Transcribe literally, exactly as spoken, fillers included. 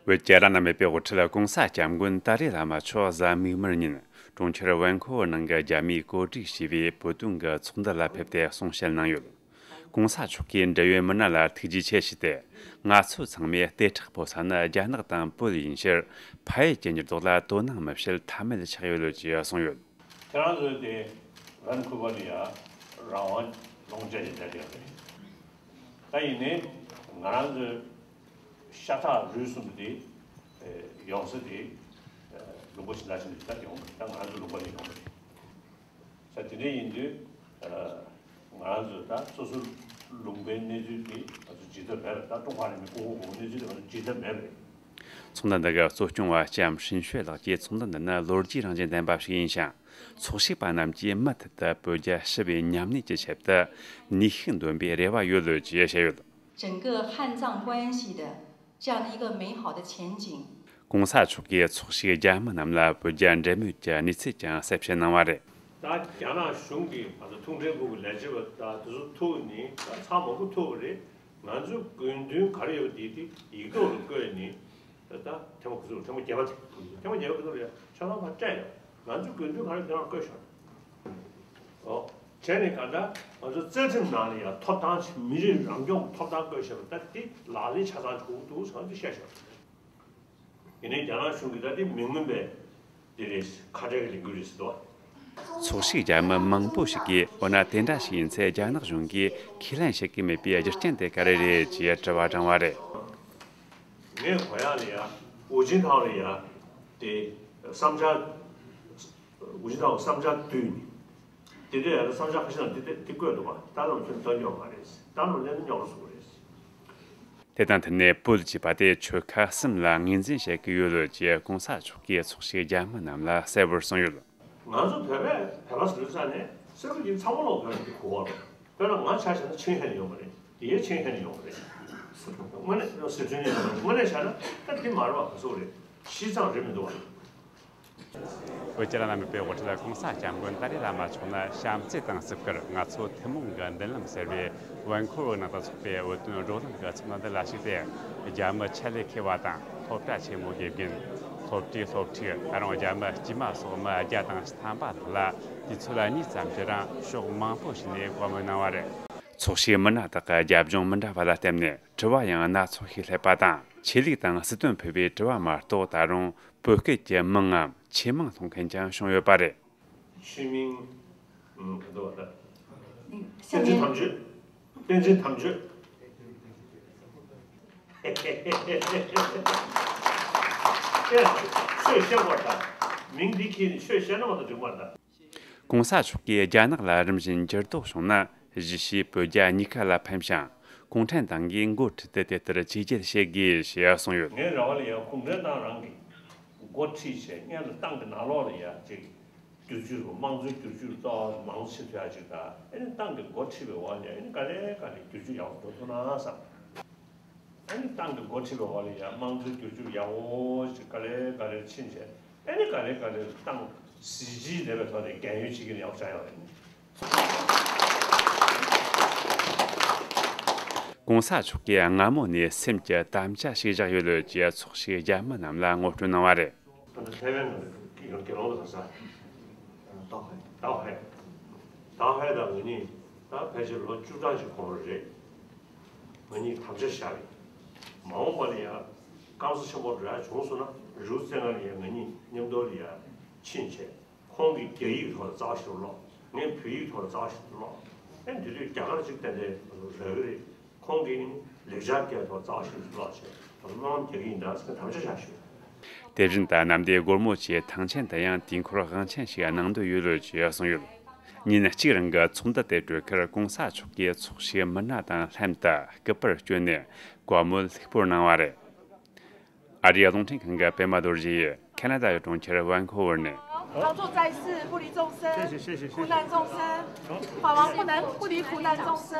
བོད་ཀྱི་བླ་ན་མེད་པའི་དབུ་ཁྲིད་གོང་ས་སྐྱབས་མགོན་ཏཱ་ལའི་བླ་མ་མཆོག་གཟའ་མིག་དམར་ཉིན་གྲོང་ཁྱེར་ཝན་ཁོ་ཝར་ནང་གི་རྒྱ་མིས་གོ་སྒྲིག་བྱས་པའི་བོད་དོན་གྱི་ཚོགས་འདུ་ལ་ཕེབས་ཏེ་གསུང་བཤད་གནང་ཡོད། གོང་ས་མཆོག་གིས་འབྲེལ་ཡོད་མི་སྣ་ལ་ཐུགས་རྗེ་ཆེ་ཞུས་ཏེ། ང་ཚོ་ཚང་མས་ལྟེ་ཁྲག་ཕོ་ས་ནི་རྒྱ་ནག་དང་བོད་ཡིན་ཕྱིར། ཕ་ཡུལ་གྱི་འགྱུར་ལྡོག་ལ་དོ་སྣང་མི་བྱེད་ཐབས་མེད་ཆགས་ཡོད་ལོ་ཅེས་གསུངས་ཡོད། ཁྱེད་རང་ཚོའི་དེ་ཝན་ཁུ་ཝར་ལ་ཡ་རང་དབང་ལུང་བསྟན་ཞིག་བསྡད་ཡོད་རེད། ད་ཡིན་ནའི་ང་རང་ཚོའི་ཤ་ཁྲག་རུས་གསུམ་དེ་ཡོང་ས་དེ་ལུང་པ་ཞིག་ལ་ཕྱིན་ནས་ད་ཡོང་མ་རེད། ད་ང་རང་ཚོའི་ལུང་པ་ནས་ཡོང་མ་རེད། ས་དེ་འདྲ་ཡིན་དུས། ང་རང་ཚོ་ད་སོ་སོ་ལུང་པའི་གནས་ཚུལ་དེ་ང་ཚོ་ཇི་ལྟར་མེད་པ། ད་ཀྲུང་ཧྭ་རིང་ལུགས་ཀྱི་གོང་གོང་གནས་ཚུལ་དེ་ང་ཚོ་ཇི་ལྟར་མེད་པ་རེད། ཚོགས་འདུ་འདི་གའི་གཙོ་སྐྱོང་བ་ལྕམ་ཧྲིན་ཤོས་ལགས་ཀྱིས་ཚོགས་འདུ་འདི་ནི་ལོ་རྒྱུས་རང་བཞིན་ལྡན་པ་ཞིག་ཡིན་ཞིང་། ཚོགས་ཞུགས་པ་རྣམས་ཀྱིས་མུ་མཐུད་དུ་བོད་རྒྱ་ཞི་བའི་མཉམ་གནས་ཀྱི་ཆེད་དུ་ནུས་ཤུགས་འདོན་པའི་རེ་བ་ཡོད་ལོ་ཅེས་བཤད་ཡོད། 整个汉藏关系的这样的一个美好的前景。 གོང་ས་མཆོག་གིས་ཚོགས་ཞུགས་རྒྱ་མི་རྣམས་ལ་བོད་རྒྱ་འབྲེལ་མོལ་གྱི་གནས་ཚུལ་ཀྱང་གསལ་བཤད་གནང་བ་རེད། ད་རྒྱ་ནག་གཞུང་གིས་ང་ཚོ་ཐུག་འཕྲད་ཁུལ་གྱི་ལས་བྱེད་པ་དང་དེ་ཚོ་ཐུག་ནས་ད་ཚང་མང་པོ་ཐུག་པ་རེད། ང་ཚོའི་དགོས་འདུན་ག་རེ་ཡོད་པ་དེ་དེ་ཡིག་ཐོག་ལ་བཀོད་ནས་ད་ཐེངས་མ་ག་ཚོད་ཐེངས་མ་བརྒྱད་པ་དེ་ཐེངས་མ་བརྒྱད་པ་ག་ཚོད་རེད། ཆ་ཚང་ཕར་སྤྲད་ཡོད། ང་ཚོའི་དགོས་འདུན་ག་རེ་དེ་རང་བཀོད་ཤོག་ཨོ། བྱས་ནས་གང་ལྟར་ང་ཚོ་རྩ་ཁྲིམས་ནང་ལ་ཡང་ཐོབ་ཐང་ཆེ། མི་རིགས་རང་སྐྱོང་གི་ཐོབ་ཐང་བཀོད་བཞག་པ་ད་དེ་ལག་ལེན་ཆ་ཚང་དགོས་ཀྱི་འདུག་ཟེར་ང་ཚོས་བཤད་ཤོག་ཡིན་ནའི་རྒྱ་ནག་གཞུང་གིས་ད་དེ་མི་མངོན་པའི་དེ་རེད། ཁ་བྲལ་གྱི་ལས་འགུལ་རེད་ཟེར་འདུག་ཚོགས་ཞུགས་རྒྱ་མི་མང་པོ་ཞིག་གིས། འོ་ན་དེ་འདྲ་ཞིག་ཡིན་ཚེ་རྒྱ་ནག་གཞུང་གིས་ཁས་ལེན་བྱེད་ཀྱི་མེད་པའི་རྒྱུ་རྐྱེན་དེ་ག་རེ་རེད་ཅེས་དྲི་བ་དྲངས་པ་རེད། ངས་གོ་ཡག་ལ་ཡ་ཧུའུ་ཅིན་ཐའོ་ལ་ཡ་དེ་བསམ་འཆར། ཧུའུ་ཅིན་ཐའོ་བསམ་འཆར་བཏོན་ནས། དེ་འདྲའི་ཡང་བསམ་འཆར་ཁ་ཤས་ལ་འདི་འདི་བཀོད་འདུག་པ། ད་ལམ་ཁྱོན་བཏོན་ཡོང་མ་རེད། ད་ལམ་ལན་རྙོག་རུ་སོང་རེད། དེ་དང་དེ་ནས་བོད་ཅེས་པ་དེ་ཆོལ་ཁ་གསུམ་ལ་ངོས་འཛིན་བྱེད་ཀྱི་ཡོད་ལོ་ཅེས་གོང་ས་མཆོག་གིས་ཚོགས་ཞུགས་རྒྱ་མི་རྣམས་ལ་གསལ་བོར་གསུངས་ཡོད། ང་ཚོ་བོད་པས་བོད་པ་ཟེར་ས་ནས་སེ་ར་བྱེས་ཚང་མ་ལོག་བོད་ཀྱི་གོ་བ་རེད། དཔེར་ན་ང་ཆ་བཞག་ན་ཆིན་ཧེ་ནས་ཡོང་བ་རེད། དེ་ཡང་ཆིན་ཧེ་ནས་ཡོང་བ་རེད། དངོས་གནས་སི་ཁྲོན་ནས་ཡོང་བ་རེད། དངོས་གནས་བྱས་ན་ད་དེ་མ་རེད་པ། ག་ཚོད་རེད། ཤི་ཙང་རེད་མི་འདུག་པ། བོད་ཀྱི་བླ་ན་མེད་པའི་དབུ་ཁྲིད་གོང་ས་སྐྱབས་མགོན་ཏཱ་ལའི་བླ་མ་མཆོག་ནི་བྱམས་བརྩེ་དང་བརྩི་བཀུར། ང་ཚོ་ཐུན་མོང་གི་མདུན་ལམ་ཟེར་བའི་ཝན་ཁོ་ཝར་ནང་དུ་འཚོགས་པའི་བོད་དོན་བགྲོ་གླེང་གི་ཚོགས་འདུ་འདི་ལ་ཞུགས་ཏེ། རྒྱ་མི་ཆེད་ལས་མཁས་པ་དང་སློབ་གྲྭ་ཆེན་མོའི་དགེ་རྒན། སློབ་གྲྭའི་སློབ་ཕྲུག་ད་རུང་རྒྱ་མི་དཀྱུས་མ་སོགས་མི་བརྒྱ་དང་ཐམ་པ་ལྷག་ལ་དུས་ཚོད་གཉིས་ཙམ་གྱི་རིང་ཕྱོགས་མང་པོ་ཞིག་ནས་བཀའ་མོལ་གནང་བ་རེད། ཚོགས་ཞུགས་མི་སྣ་དག་གི་རྒྱབ་ལྗོངས་མི་འདྲ་བ་ལ་བརྟེན་ནས་དྲི་བ་ཡང་སྣ་ཚོགས་ཤིག་སླེབས་པ་དང་། ཆོས་ལུགས་དང་སྲིད་དོན་ཕུད་པའི་དྲི་བ་མ་གཏོགས་ད་རུང་བོད་སྐད་ཀྱི་མིང་ངམ་ཆོས་མིང་ཐོགས་མཁན་ཀྱང་བྱུང་ཡོད་པ་རེད། ཆོས་མིང་། ཨུམ། ག་འདྲ་བ་ད། 那个下 བསྟན་འཛིན་面 དམ་ཆོས། བསྟན་འཛིན་དམ་ཆོས། ཁྱོད་ཤོད་བཤད་པ་ད། མིང་འདི་ཁྱེར་ནས་ཤོད་བཤད་ན་མ་གཏོགས་འགྲིག་མ་རེད་ད། གོང་ས་མཆོག་གིས་རྒྱ་ནག་ལ་རིམ་བཞིན་འགྱུར་ལྡོག་བྱུང་ན། གཞིས་བྱེས་བོད་རྒྱ་གཉིས་ཀ་ལ་ཕན་ཞིང་། གུང་ཁྲན་ཏང་གིས་འགོ་ཁྲིད་དེ་དེ་ལྟར་བཅོས་བསྒྱུར་བྱེད་དགོས་ཞེས་གསུངས་ཡོད། ངའི་རེ་བ་ལ་ཡང་གུང་ཁྲན་ཏང་རང་གིས་འགོ་ཁྲིད་བྱས། སྔོན་ལ་ཏང་གི་ནང་ལོགས་ལ་ཡང་ཅིག་བསྒྱུར་བཅོས་དམངས་གཙོའི་བསྒྱུར་བཅོས་གཙོ་བོ་མང་ཆེ་ཐུབ་ཡག་ཅིག་དང་། ཨ་ནི་ཏང་གི་འགོ་ཁྲིད་པའི་འོག་ནས་ཨ་ནི་ག་ལེ་ག་ལེ་བསྒྱུར་བཅོས་ཡག་པོ་འགྲོ་ཐུབ་ན་བསམ། ཨ་ནི་ཏང་གི་འགོ་ཁྲིད་པའི་འོག་ལ་ཡང་དམངས་གཙོའི་བསྒྱུར་བཅོས་ཡག་པོ་ཞིག་ག་ལེ་ག་ལེ་ཕྱིན་བྱས། ཨ་ནི་ག་ལེ་ག་ལེ་ཏང་གཟི་བརྗིད་ལྡན་པའི་ཐོག་ནས་རྒྱལ་ཡོངས་ཕྱི་རྒྱལ་ཡག་པོ་ཆགས་ཡོང་རེད། གོང་ས་མཆོག་གིས་སྔ་མོ་ནས་སེམས་ཀྱི་དམ་བཅའ་ཞིག་བཞག་ཡོད་ལོས་ཀྱི་ཚོགས་ཞུགས་རྒྱ་མི་རྣམས་ལ་ངོ་སྤྲོད་གནང་བ་རེད། ད་ལྟ་ཐའེ་ཝན་ནང་ཡོད་དགེ་སློང་དང་ས་ཏའོ་ཧའེ། ཏའོ་ཧའེ། ཏའོ་ཧའེ་དང་ང་གཉིས་ད་ཕལ་ཆེར་ལོ་བཅུ་གྲངས་ཤིག་གོང་རེད། ང་གཉིས་དམ་བཅའ་བཞག་རེད། མ་འོངས་པ་ལ་ཡང་སྐམ་ས་ཆེན་པོ་རག་བྱུང་སོང་ན། རི་བོ་རྩེ་ལྔ་ལ་ཡང་ང་གཉིས་མཉམ་དུ་ལ་ཡང་ཕྱིན་བྱས། ཁོང་གིས་རྒྱ་ཡིག་ཐོག་ལ་རྩ་བ་ཞིག་ཀློག་ངས་བོད་ཡིག་ཐོག་ལ་རྩ་བ་ཞིག་ཀློག་ཨེ་འདི་དུས་རྒྱ་གར་གཅིག་ཏན་ཏན་རག་གི་རེད། ཁོང་གིས་ལེགས་སྦྱར་སྐད་ཐོག་རྩ་བ་ཞིག་ཀློག་བྱས། ད་སྨོན་ལམ་རྒྱག་གི་ཡིན་ད་ཟེར་ནས་དམ་བཅའ་བཞག་ཞུ། དེ་བཞིན་ད་གནམ་བདེ་སྒོར་མོ་ཆེའི་ཐང་ཆེན་དུ་ཡང་དུས་འཁོར་དབང་ཆེན་ཞིག་གནང་འདོད་ཡོད་ལོས་ཀྱི་གསུངས་ཡོད། ཉིན་གཅིག་རིང་གི་ཚོགས་འདུ་དེ་གྲོལ་ཁར་གོང་ས་མཆོག་གིས་ཚོགས་ཞུགས་མི་སྣ་དང་ལྷན་དུ་སྐུ་པར་བསྐྱོན་ནས་བཀའ་མོལ་ལྷུག་པོར་གནང་བ་རེད། ཨ་རིའི་རླུང་འཕྲིན་ཁང་གི་པད་མ་རྡོ་རྗེ་ཡིས་ཁ་ན་ཌ་ཡི་གྲོང་ཁྱེར་ཝན་ཁོ་ཝར་ནས། 劳作在世，不离众生，谢谢，谢谢，谢谢。苦难众生，法王不能不离苦难众生。